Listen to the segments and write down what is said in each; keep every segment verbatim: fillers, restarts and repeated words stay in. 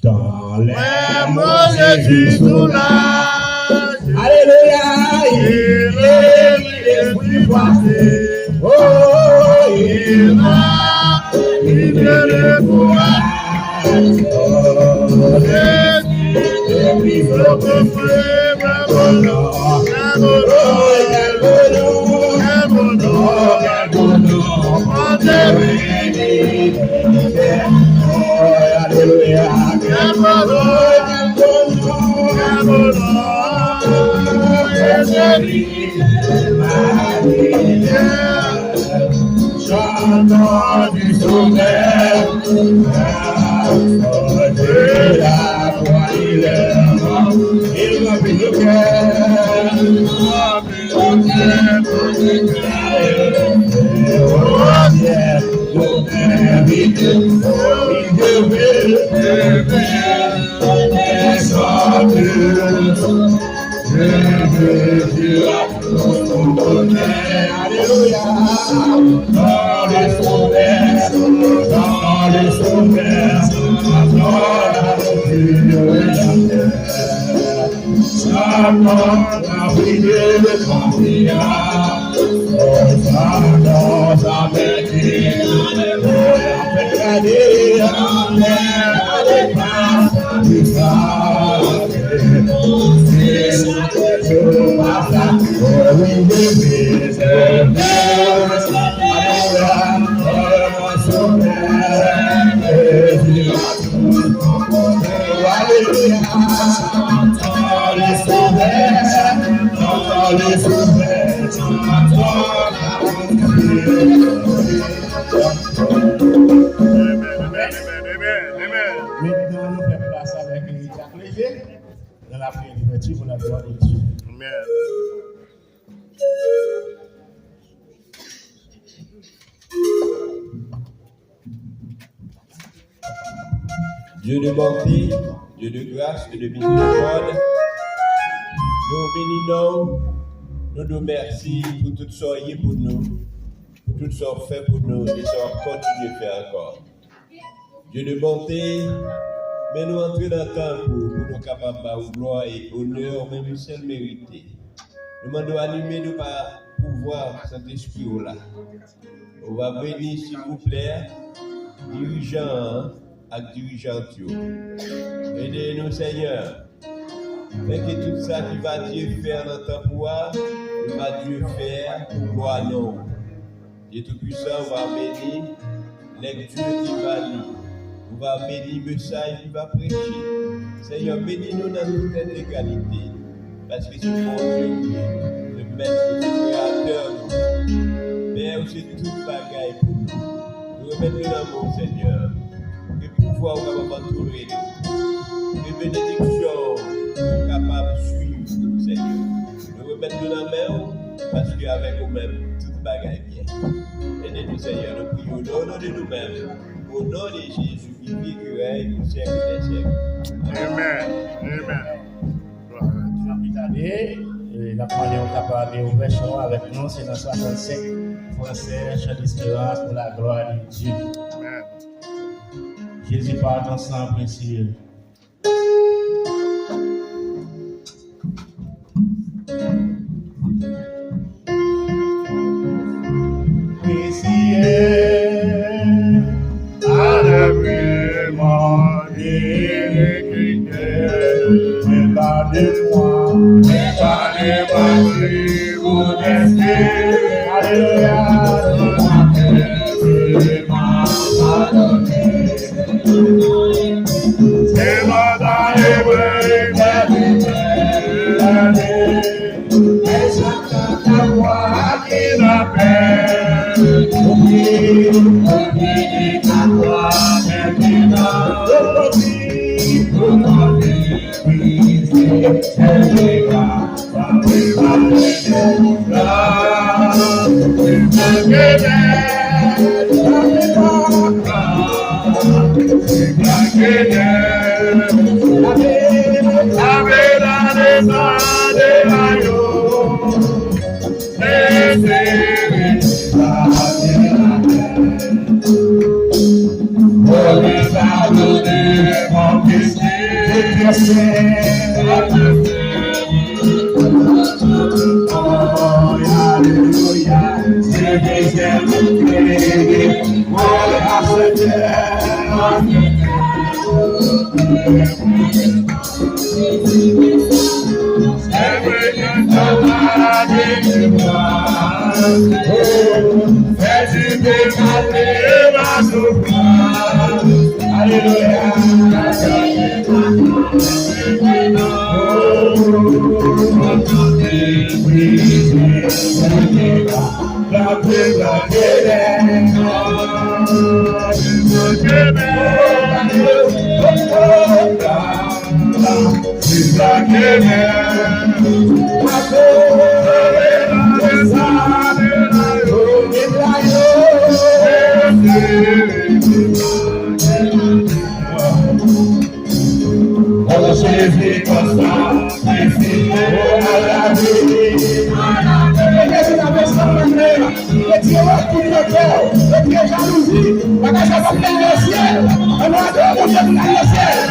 Dans les mains de Jésus soulagé. Alléluia. Il est l'esprit froissé. Oh, il m'a libéré pour Chantons du Sauveur, de la croix il est mort, il remplit nos cœurs, remplit nos cœurs, nos cœurs. Oh, Dieu, nous invite, il devait, devait, devait sortir. Alléluia. Dans le Sauveur, dans le Sauveur, dans la Sauveur. Chantons la prière de confiance. Chantons avec lui. Amen, amen, amen, amen, amen. Maintenant, nous faisons place avec Jacques Léger dans la prière d'ouverture pour la gloire de Dieu. Amen. Dye de bonte, Dye de gras e de mizerikòd, nou beni non w, nou di w mèsi pou tout sa w ye pou nou, pou tout sa w fè pou nou e sa w ap kontinye fè ankò. Dye de bonte, men nou antre nan tanp ou pou nou kapab ba ou glwa e onè ou menm sèl merite. Nou mande w anime nou pa pouvwa Sentespri w la. Ou va beni, silvouplè, dirijan an ak dirijant yo. Ede nou, Senyè. Fè ke tout sa ki va Dye fè nan tanp ou a, li va Dye fè pou glwa non w. Dye Toupwisan, ou va beni lèkti ki va li. Ou va beni mesaj ki va preche. Senyè, beni nou nan tout entegralite, paske se Bondye ou ye, le Mèt, se Kreyatè nou. Pè, ou se tout bagay pou nou. Nou remèt nou nan men w, Senyè. Ke pouvwa ou kapab antoure nou. Ke benediksyon ou kapab swiv nou, Senyè. Nou remèt nou nan men w, paske avèk ou menm, tout bagay byen. Ede nou, Senyè, nou priye w nan non de nou menm, o non de Jezi ki viv, ki rèy pou syèk dè syèk. Amen. Amen. Glwa a Dye. San pli tade, e, n ap mande w kapab ouvè chan w avèk nou, se nan swasannsenk fransè, Chant d'espérance pour la gloire de Dieu. Amen. Jésus, par ton sang précieux, précieux, à l'agrément de l'équité, mais pas de moi, mais pas de moi, je vous remercie. Alléluia. Oh, Jezi konsa, Jezi ala vi. Jezi ta fè sa mande. Retire rankun nan kè w, retire jalouzi, bagay sa p ap mennen nan syèl. Ann nou adore Bondye pou n al nan syèl.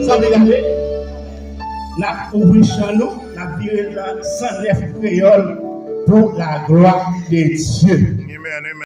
Sa vle gade, n ap ouvri chan nou, n ap vire l nan san nèf kreyòl pou la glwa de Dye. Amen, amen.